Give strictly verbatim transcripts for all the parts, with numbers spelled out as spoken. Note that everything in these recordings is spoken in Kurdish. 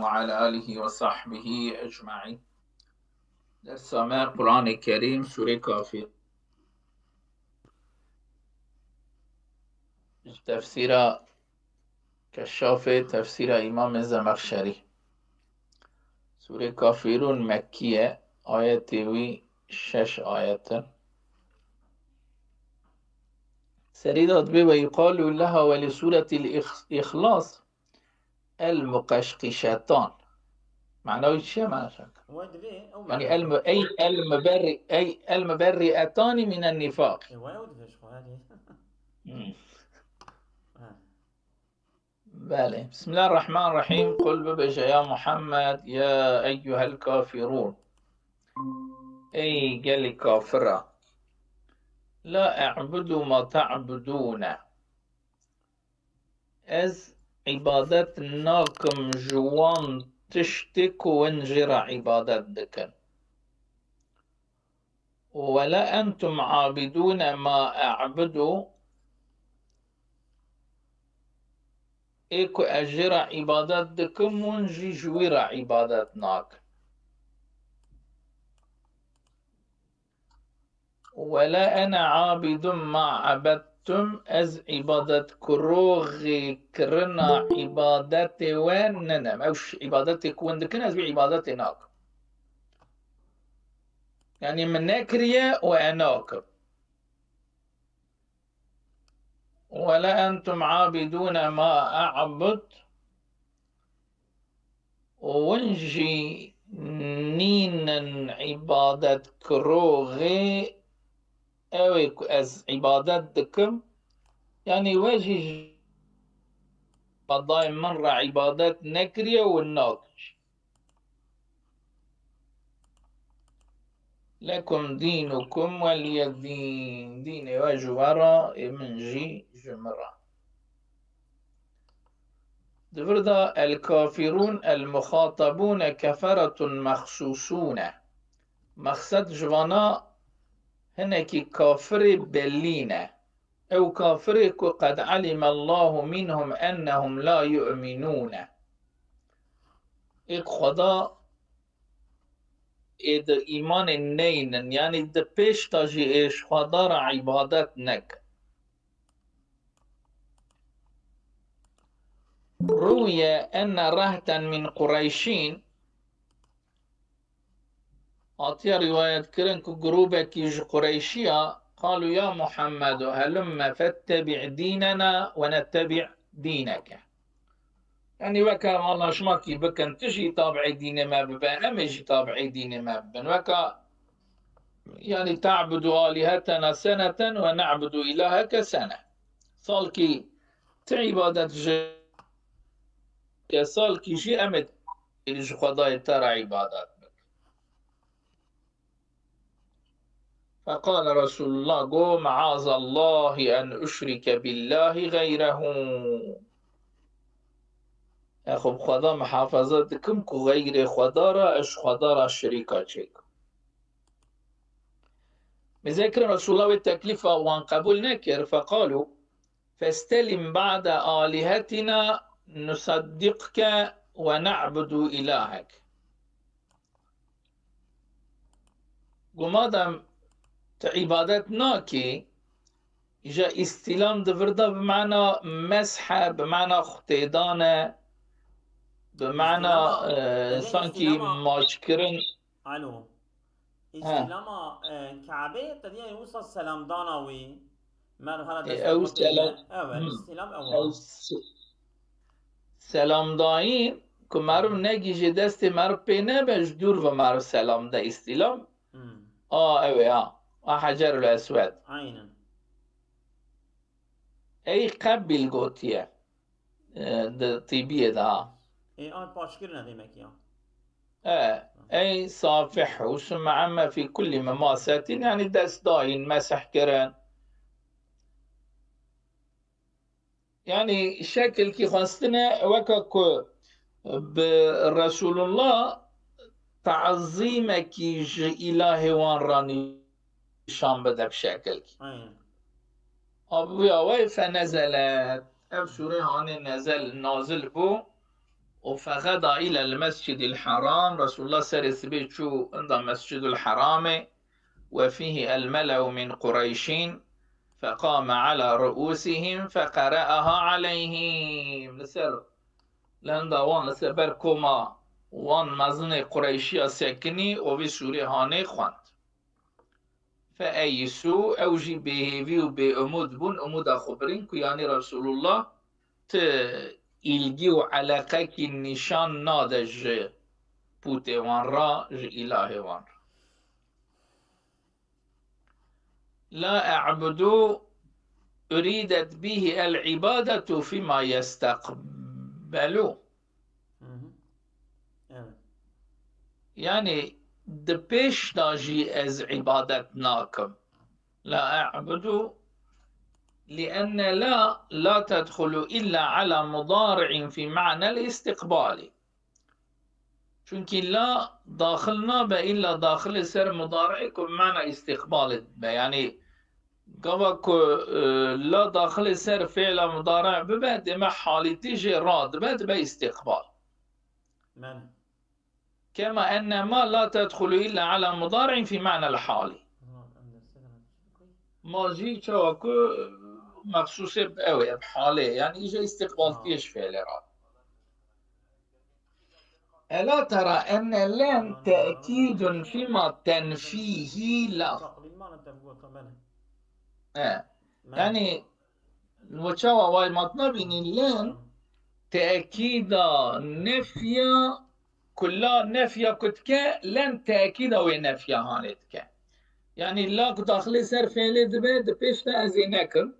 وعلى آله وصحبه أجمعين. Dersa me Qur'anê Kerîm, Sûrê Kafir. Ji tefsîra Keşşafê, tefsîra Îmamê Zemexşerî. Sûrê Kafirûn Mekkî ye, ayetê wî şeş ayet in. Serî de dibê: "Ve yuqalu leha ve li sûretil Îx-, Îxlas el muqeşqîşetan." Mana wî çi ye, mana şek? We divê ew Yani mana. el mu-, ey el muberri-, ey el muberri'etani minen nifaq. E, we ew divê ji xwe herî. Hmm. Ha. Belê. Bismillahirrahmanirrahim. Qul, bibêje ya Muhammed, ya eyyuhel kafirûn. Ey gelî kafira. La e'budu ma ta'budûne. Ez îbadet nakim ji wan tiştê ku hûn jê re îbadet dikin. Wela entum abidûne ma e'budu, ê ku ez jê re îbadet dikim, hûn jî ji wî re îbadet nakin. Wela ene abidun ma ebedtum, ez îbadetkiroxê kirina îbadetê we ninim. Ew ş-, îbadetê ku hûn dikin, ez wî îbadetê nakim. Yanî min nekiriye û e nakim. Wela entum abidûne ma a'bud. Û hûn jî nînin îbadetkiroxê ew ê ku ez îbadet dikim. Yanî we jî ji xwedayê min re îbadet nekiriye û nakin jî. Lekum dînukum weliyedîn. Dînê we ji we re, ê min jî ji min re. Di vir de el kafirûn, el muxatabûne keferetun mexsûsûne. Mexsed ji vana hinekî kafirê belî ne. Ew kafirê ku qed alime Allahu minhum ennehum la yu'minûne. Ê ku Xweda ê di îmanê neynin, yanî di pêş de jî ê ji Xweda re îbadet nekin. Ruwiye enne rehten min Qureyşîn, hatiye rîwayet kirin ku grûbekî ji Qureyşiya, qalu ya Muhammedu helumme fettebi' dînena ve nettebi' dîneke. Yanî weke anlaşmakî bikin, tu jî tabi'ê dînê me bibe, em ê jî tabi'ê dînê me bibin. Weke, yanî, ta'budu alihetena seneten ve na'budu ilaheke sene. Salkî tu îbadet ji ke salkî jî em ê ji Xwedayê te re îbadet bikin. Feqale Resulullah, got, "Meazallahi en uşrike billahi gayrehu." Exwe bi Xweda muhafaza dikim ku xeyrê Xweda re ez ji Xweda re şirîka çêkim. Mêze kirin, Resulullah wê teklîfa wan qebûl nekir. Feqalu, "Festelim ba'de alihetina nusaddiqke ve na'budu ilahek." Got, madem tu îbadet nakî, îja îstîlam di vir de bi mana mesh e, bi mana xwetêdan e, bi mana, Îstîlama, e, yanî sankî îstîlama maçkirin. Alo. He. Îstîlama, e, Kabe, te diyayê wisa selamdana wî. Mer hera E, destê ew xwe selam-, têne. Evet, Hmm. îstîlam ew Ew a. se-, selamdayî ku meriv negihîje destê meriv pê nebe, ji dûr ve meriv selam de îstîlam. Hmm. A, ew ê, a. A Hecerul Eswed. Aynen. Ey qebbil gotiye. E, di tîbiyê de, ha. Ê, a paçkirin e demek ya. E, ey safihu, sümme amme fî kulli memasetin, yanî dest dayîn, mesih kirin. Yanî şekilkî xwestine weke ku bi Resulullah tazîmekî ji îlahê wan re nîşan bide bi şekilkî. Aynen. Abi ya we fenezelet. Ev sûre hanê nezel, nazil bû û fexeda îlel mescidil heram, Resulullah serê sibê çû inda Mescidul Heramê, we fîhî el mele'u min Qureyşîn, feqame ala ruusihim feqere'aha aleyhim. Li ser, li henda wan, li ser ber koma wan mezinê Qureyşiya sekinî û vî sûrê hanê xwend. Feeyisû, ew jî bêhêvî û bêumûd bûn, umûda xwe birîn ku yanî Resulullah ti îlgî û eleqekî nîşan nade ji pûtê wan re, ji îlahê wan re. La e'budu uridet bihi el ibadetu fîma yesteqbelu. Hı hı. Evet. Yani di pêş de jî ez ibadet nakim. La e'budu, li'enne la, la tedxulu illa ala mudari'in fi ma'nel istiqbali. Çünkü la daxil nabe illa daxilê ser mudari'ê ku mana istiqbalê dibe. Yani gava ku, e, la daxilê ser fi'la mudari' bibe, deme halîtî jê radibe, dibe istiqbal. Men. Kema enne ma la tedxulu illa ala mudari'in fi ma'nel hali. Ma jî çawa ku, e, mexsusê bi ew e, bi halê. Yani îje istiqbaltiyê ji fi'lê re. Ela tera enne len te'kîdun fîma tenfîhî la. E. Yani, we çawa way matna bînî, len te'kîda nefya, ku la nefya ku dike, len te'kîda wê nefya hanê dike. Yani, la ku daxilê ser fi'lê dibe, di pêş de ez ê nekim.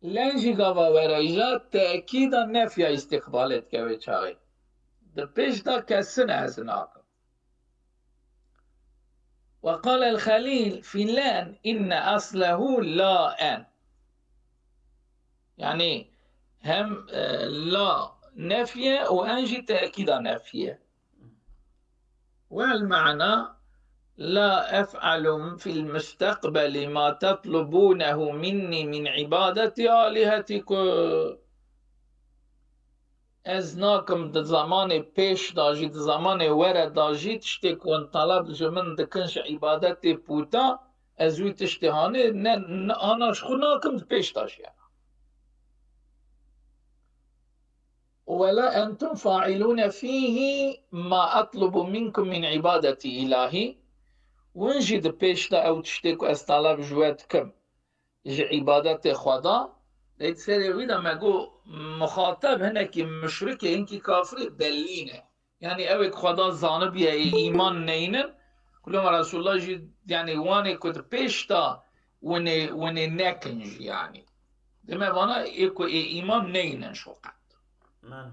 Len jî gava were îja te'kîda nefya îstiqbalê dike wê çaxê. Di pêş de kesin ez nakim. Ve qale el-Xelîl fî len inne eslehu la en. Yani hem, e, la nefye û en jî te'kîda nefye. Wel ma'na, la ef'alu fil mustaqbali ma tatlubunehu minni min ibadeti alihetikum. Ez nakim di zamanê pêş de jî, di zamanê were de jî tiştê ku hûn teleb ji min dikin ji îbadetê pûta, ez wî tiştê hanê ne, ne, ana ji xwe nakim di pêş de jî. Wela entum failûne fîhî ma etlubu minkum min îbadetî îlahî. Win jî di pêş de ew tiştê ku ez taleb ji we dikim, ji îbadetê xwe de. Lê di serê wî de me got, muxateb hinekî muşrikê, hinkî kafirê bellî ne. Yani ew ê ku Xweda zanibiye ê îman neynin, kuloma Resulullah jî, yani wanê ku di pêş de winê, winê nekin jî yani. Deme vana ê ku ê îman neynin şo qet. Men.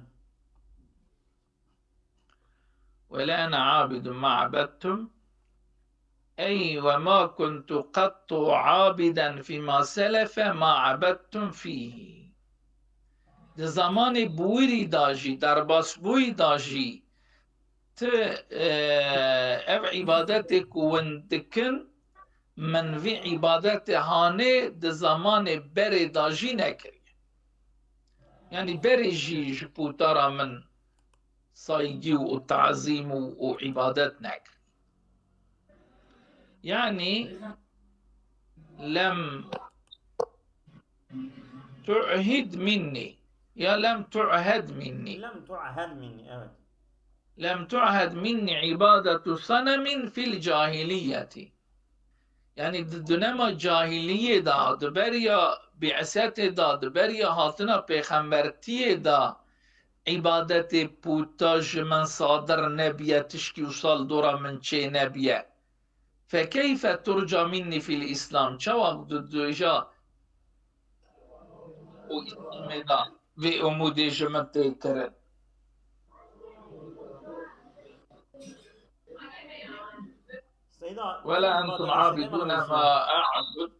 Wela ene abidun ma abedtum. Ey ve ma kuntu qattu abiden fîma selefe ma abedtum fîhî. Di zamanê biwirî de jî, derbasbûyî de jî, ti, e, ev îbadetê ku win dikin, min vî îbadetê hanê di zamanê berê de jî nekiriye. Yani berê jî ji pûtara min saygî û tazîm û, û îbadet nekir. Yani lem tu'hid minni ya lem tu'hed minni. Lem tu'hed minni, evet. Lem tu'hed minni ibadetu sanemin fil cahiliyeti. Yani di dönema cahiliyê de, di beriya bi'setê de, di beriya hatina pêxembertiyê de îbadetê pûta ji min sadir nebiye, tişkî wisa li dora min çê nebiye. Fekeyfe turca minnî fîl îslam? Çawa di dûja û îslamê de vê umûdê ji min tê kirin? Seyda, Wela entum abidûne ma a'bud.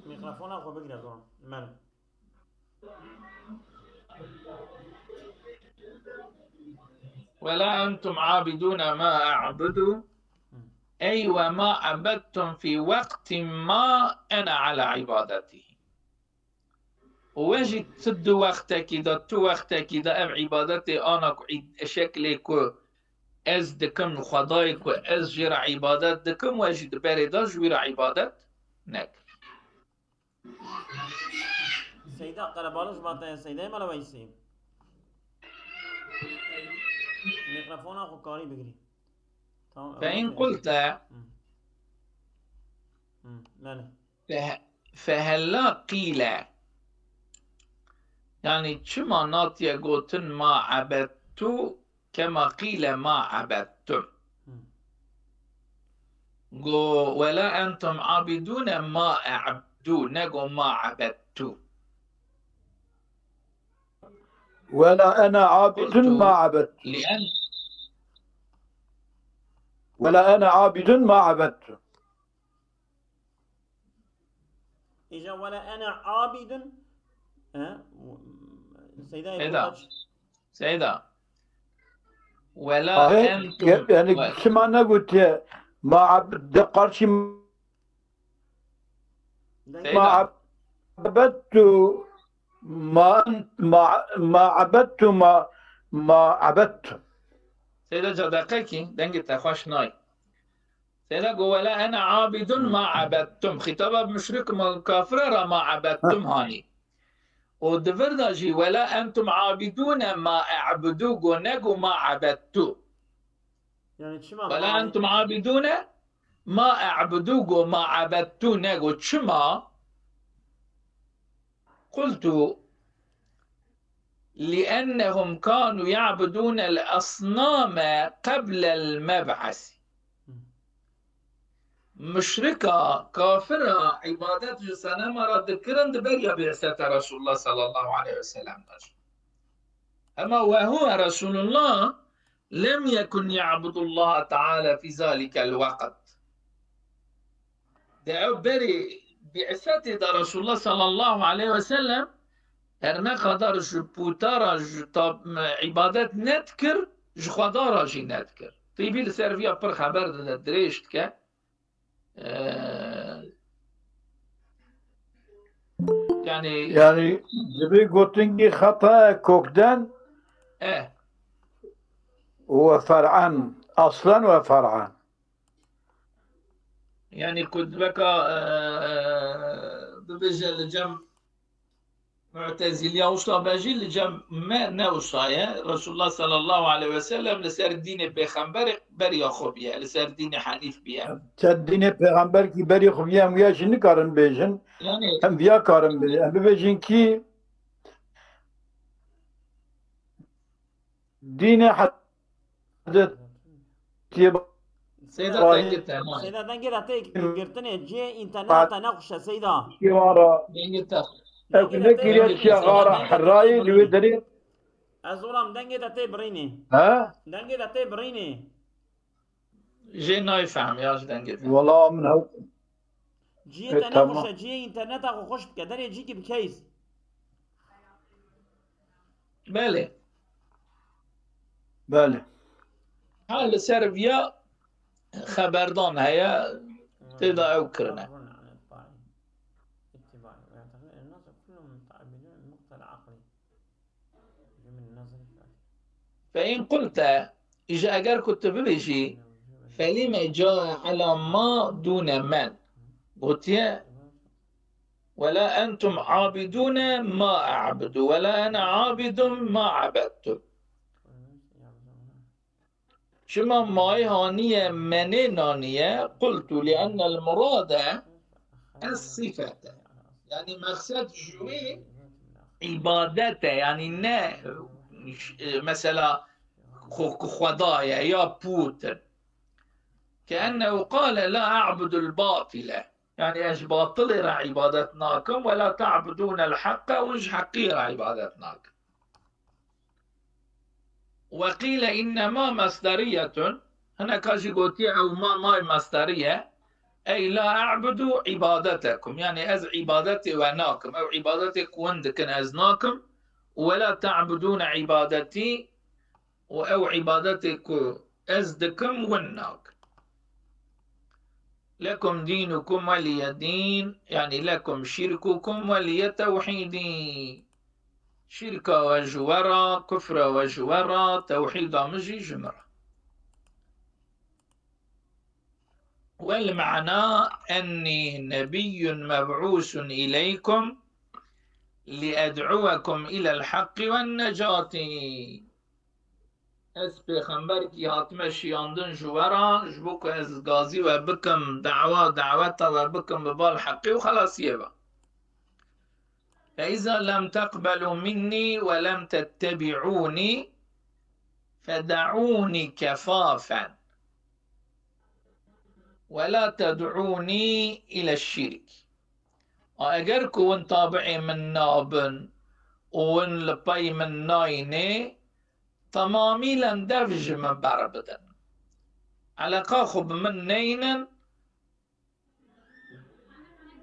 Mikrofona xwe bigire, zor. Melo. Wela entum abidûne ma a'budu. Ey ve ma ebedtum fî wektin ma ene ala ibadetî. Û We jî tu du wextekî de, tu wextekî de ev îbadetê ana ku îd-, şeklê ku ez dikim, Xwedayê ku ez jê re îbadet dikim, we jî di berê de ji wî re îbadet nekir. Seyda Qerebalix ji Bataya Seydayê Mala Weysî. Mikrofona xwe karî bigirî. Tamam. Fe in qulte. Hı, belê. Fe-, fehella qîle. Yani çima natiye gotin ma ebettu kema qîle ma ebettum. Hı. Go wela entum abidune ma e'bdu, ne go ma ebettu. ولا أنا عابد قلت ما عبدت لأن ولا أنا عابد ما عبدت Îja wela ene abidun. He? Seyda Seyda. Ebru Seyda. Wela Ahê, entum. yani Bak, çima negotiye ma abd de karşı Seyda. ma abettu ma ma ma abettu ma ma abettu. Seyda ca deqekî, dengê te xweş nayê. Seyda go wela ene abidun ma ebettum. Xitaba bi müşrik ma kafire ra ma ebettum hanî. Û di vir de jî wela entum abidune ma e'budu go ne go ma ebettu. Yani çima Wela ma- entum abidune ma e'budu go ma ebettu ne go çima? Qultu لأنهم كانوا يعبدون الأصنام قبل المبعث. Müşrika, kafira îbadet ji senema re dikirin di beriya bi'seta Resulullah sallallahu aleyhi ve sellem de. Ama ve huve Resulullah lem yekun ya'budullaha teala fi zalikel waqt. De ew berî bi'setê de Resulullah sallallahu aleyhi ve sellem her ne kadar ji puta re ji tab-, îbadet nedikir, ji Xweda re jî nedikir. Tîbî li ser viya pir xeber dide, dirêj dike. Ee, yani Yani dibi gotingî xeta kokden eh, ve fer'an. Aslen ve fer'an. yani ku dibeka, e, bibêje li cem Mu'teziliya wisa be jî li cem me ne wisa ye. Resulullah sallallahu aleyhi ve sellem li ser dînê pêxemberê beriya xwe biye, li ser dînê henîf biye. Te dînê pêxember kî berî xwe biye, em wiya jî nikarin bêjin. Yani Em viya karin bêjin. Em bibêjin kî dînê Hezret Seyda Vay. dengê te ma. Seyda dengê de tê girtinê cihê înterneta te nexweş e Seyda. Kî vara. Dengê te. Ew ne kiriye çiya xara herayê li wê derê. Ez olam dengê de tê birînê. Ha? Dengê de tê birînê. Jê nayê fehm ya ji dengê te. Wala min hew. Cihê E, te tamam. nexweş e, cihê înterneta xwe xweş bike. Derê cîkî bikeyiz. Belê. Belê. Ha li ser viya xeberdan heye, tê de ew kirine. Fe in qulte, îja eger ku tu bibêjî, felime cae ala ma dûne men. Gotiye, wela entum abidûne ma a'budu, wela ene abidun ma abedtu. Çima mayê haniye menê naniye? Qultu li ennel murade es sifete. Yani meqsed ji wê îbadet e, yani ne, e, mesela xwe-, xweda ye ya pût in. Ke ennehu qale la a'budul batile. Yani ez ji batilê re îbadet nakim, wela ta'budûnel heqqa, û ji heqî re îbadet nakim. Ve qîle innema mesderiyetun, hineka jî gotiye ew ma may mesderiye, ey la a'budu ibadetekum, yani ez îbadetê we nakim, ew îbadetê ku hûn dikin ez nakim, û wela ta'budûne îbadetî, û ew îbadetê ku ez dikim hûn nakin. Lekum dînukum weliye dîn, yani lekum şirkukum weliye tewhîdî. Şirka we ji we re, kufra we ji we re, tewhîda min jî ji min re. Wel ma'na ennî nebiyyun meb'ûsun ileykum li ed'uwekum ilel haqqi wen necatî. Ez pêxemberkî hatime şiyandin ji we re, ji bo ku ez gazî we bikim, dawa, daweta we bikim bi bal heqî û xelasiyê ve. Fe iza lem teqbelû minnî we lem tettebi'ûnî fede'ûnî kefafen. Ve la ted'ûnî ile şirk. A, eger ku win tabi'ê min nabin û win li pey min nayînê, temamîlen dev ji min berbidin. Eleqa xwe bi min neynin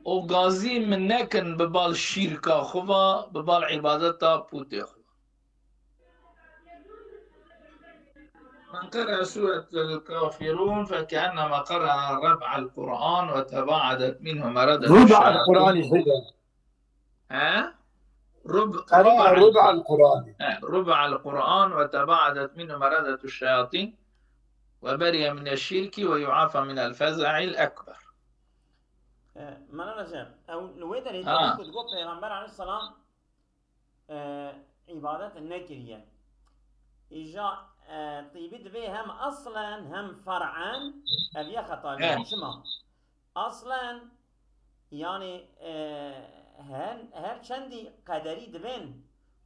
û gazî min nekin bi bal şîrka xwe ve, bi bal îbadeta pûtê xwe. من قرأ سورة الكافرون فكأنما قرأ ربع القرآن وتباعدت منه مردة ربع الشياطين. القرآن يا سيدي. ها؟ ربع، قرأ ربع ربع القرآن. القرآن. ها، ربع القرآن وتباعدت منه مردة الشياطين وبرئ من الشرك ويعافى من الفزع الأكبر. E, Mevlana Şêx, ew li wê derê Ha. tevî ku digot Pêxember aleyhisselam, e, îbadet nekiriye. Îja, e, tîbî divê hem aslen hem fer'en ev ya xeta He. Çima? Aslen, yani, e, her, her çendî qederî divên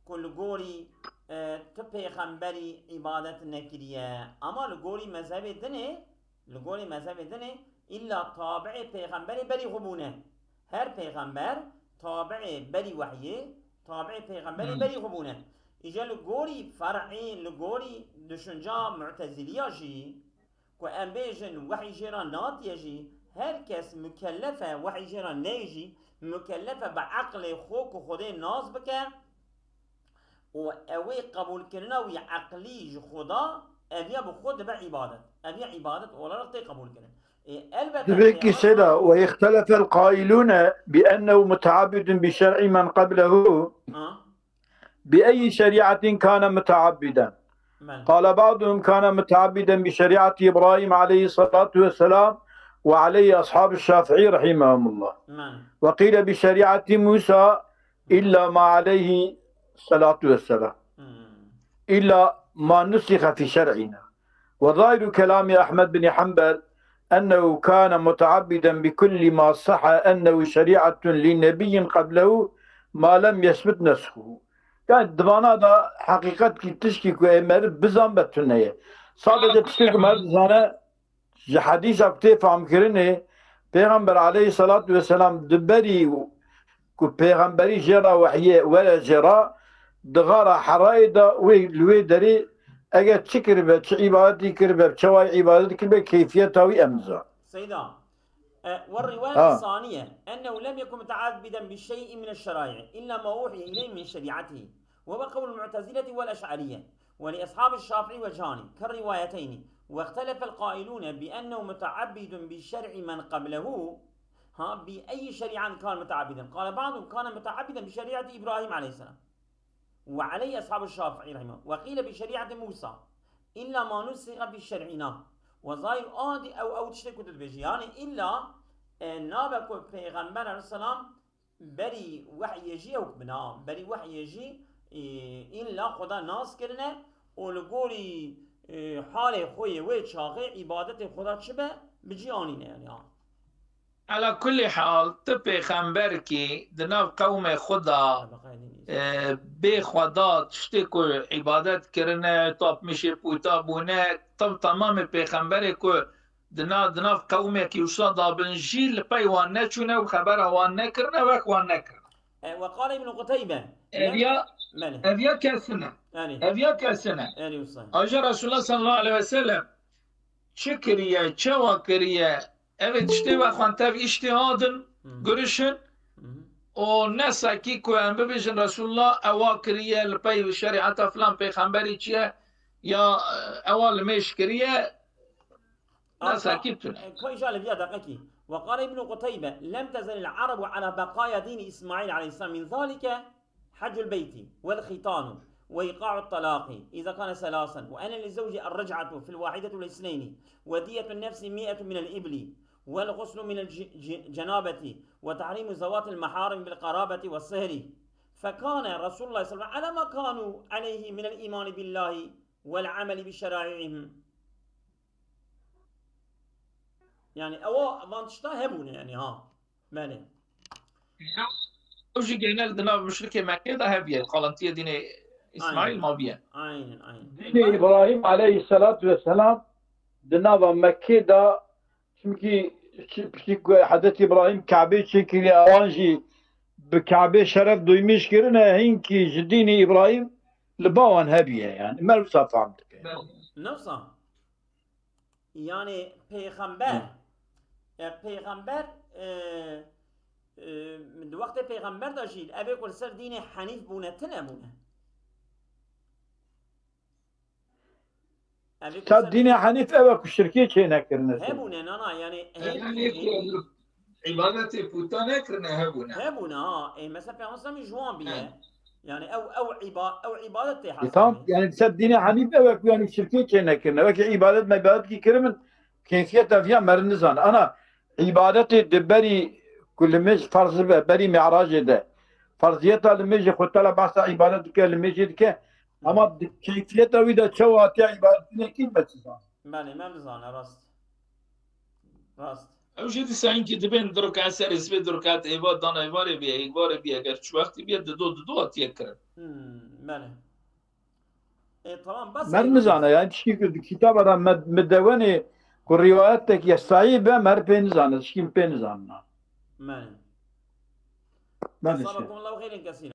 ku li gorî, e, tu pêxemberî îbadet nekiriye. Ama li gorî mezhebê dinê, li gorî mezhebê dinê îlla tabi'ê pêxemberê berî xwe bûne. Her pêxember tabi'ê berî wehyê, tabi'ê pêxemberê Hmm. berî xwe bûne. Îje li gorî fer'î, li gorî düşünca mu'teziliya jî, ku em bêjin wehy jê re natiye jî, her kes mukellef e wehy jê re neyê jî, mukellef e bi eqlê xwe ku Xwedê nas bike û ew ê qebûlkirina wî eqlî ji Xweda, ev ya bi xwe dibe îbadet. Ev ya îbadet olarak tê qebûlkirin. Ê, elbette Divê ki Pêxember seyda, وَاخْتَلَفَ الْقَائِلُونَ بِأَنَّهُ مُتَعَبِّدٌ بِشَرْعِ مَنْ قَبْلَهُ. Ha? بأي شريعة كان متعبدا؟ Belê. قال بعضهم كان متعبدا بشريعة إبراهيم عليه الصلاة والسلام وعليه أصحاب الشافعي رحمهم الله. Belê. وقيل بشريعة موسى إلا ما عليه الصلاة والسلام. Hmm. إلا ما نسخ في شرعنا. وظاهر كلام أحمد بن حنبل أنه كان متعبدا بكل ما صح أنه شريعة لنبي قبله ما لم يثبت نسخه. Yani di vana da heqîqet kî tişkî ku ê meriv bizan be tune ye. Sadece tiştê ku meriv dizane ji hedîsa ku tê famkirinê, Pêxember aleyhisselatu vesselam di berî ku pêxemberî jê re wehyê were jê re, di xara Herayê de wê li wê derê eger çi kiribe, çi îbadetî kiribe, bi çawa îbadet kiribe, keyfiyeta wî em nizan. Seyda, e, والرواية Ha. الثانية أنه لم يكن متعبدا بشيء من الشرائع إلا ما أوحي إليه من شريعته، وهو قول المعتزلة والأشعرية ولأصحاب الشافعي وجهان كالروايتين، واختلف القائلون بأنه متعبد بشرع من قبله، ها، بأي شريعة كان متعبدا؟ قال بعضهم كان متعبدا بشريعة إبراهيم عليه السلام وعليه أصحاب الشافعي رحمه، وقيل بشريعة موسى إلا ما نسخ في شرعنا. وظاهر آدي أو، أو تشتي كنت تبيجي. يعني إلا، e, nabe ku Pêxember aleyhisselam berî wehyê jî ew bina, berî wehyê jî, e, îlla Xweda nas kirine û li gorî, e, halê xwe yê wê çaxê îbadetê Xweda çi be, bi cî anîne yani. Ala kulî hal, ti pêxemberkî di nav qewmê xwe de, e, bê Xweda tiştê ku îbadet kirine, tapmîşê pûta bûne, tam tamamê pêxemberê ku di na-, di nav qewmekî wisa dabin jî li pey wan neçûne û xebera wan nekirine, wek wan nekirine. E, وقال ابن قتيبة. Ev ya, Belê. Ev ya kesine. Belê. Ev ya kesine. Belê, wisa. Aja Resulullah sallallahu aleyhi ve sellem çi kiriye, çawa kiriye, ev ê tiştê vexwin tev îştîhadin, Hı. girişin, Hı. û nesekî ku em bibêjin Resulullah ewa kiriye li pey şerîeta filan pêxemberî çi ye, ya, e, ewa li mêj kiriye, Ata, nesekî tune. E, ka îja li viya deqekî. وقال ابن قتيبة: لم تزل العرب على بقايا دين إسماعيل عليه السلام، من ذلك حج البيت والختان وإيقاع الطلاق إذا كان ثلاثا، وأن للزوج الرجعة في الواحدة والاثنين، ودية النفس مائة من الإبل، والغسل من الجنابة، وتحريم زوات المحارم بالقرابة والصهر. فكان رسول الله صلى الله عليه وسلم على ما كانوا عليه من الإيمان بالله والعمل بشرائعهم. Yani ewa van tişta hebûne yani ha. Belê. Ew jî genel di nav muşrikê Mekkê de hebiye. Xalintiyê dînê Îsmaîl mabiye. Aynen, aynen. Dînê Îbrahîm aleyhisselatu vesselam di nava Mekkê de, çimkî çi-, piştî ku Hezretî Îbrahîm Kabê çêkiriye, ewan jî bi Kabê şeref doymîş kirine, hinkî ji dînê Îbrahîm li ba wan hebiye yani. Me wisa fam dike. Newsa. Yani pêxember, e, pêxember, e, e, di wextê pêxember de jî evê ku li ser dînê henîf bûne, tune bûne. Evê ku Ka ser dînê henîf ew e ku şirkê çê nekirine. Hebûne, na, na, yani Yanî hêkî, ku hêkî. Îbadetê puta nekirine hebûne. Hebûne, ha. Ê, mesela Peyxember sallallahu aleyhi ve sellem ji wan bîye. He. Yani ew, ew îba-, ew îbadet tê E, tamam, hesabê. Yani ser dînê henîf ew e ku yani şirkê çê nekirine. Wekî îbadet me îbadetkî kiribin, keyfiyeta viya mer nizan. Ana îbadetê di berî ku limêj ferz be, berî mi'racê de. Ferziyeta limêjê Xwe Teala behsa îbadet dike, limêjê dike. Ama di keyfiyeta wî de çawa hatiye îbadetine kî me çi zan? Belê, me bizane, rast. Rast. Ew jî dîsa hinkî dibên du rekat serê sibê, du rekat êvar, dan êvarê bîye, êvarê bîye, eger çi wextî bîye, dido, dido hatiye kirin. Hmm, belê. E, tamam, bes Mer e. Nizane, yani tişkî ku di kitaba de me, me dewenê ku rîwayetek ye sahî be, mer pê nizane, tişkî pê nizanina. Belê. Belê Saba şey. Kum Allahu xeyren kesîra.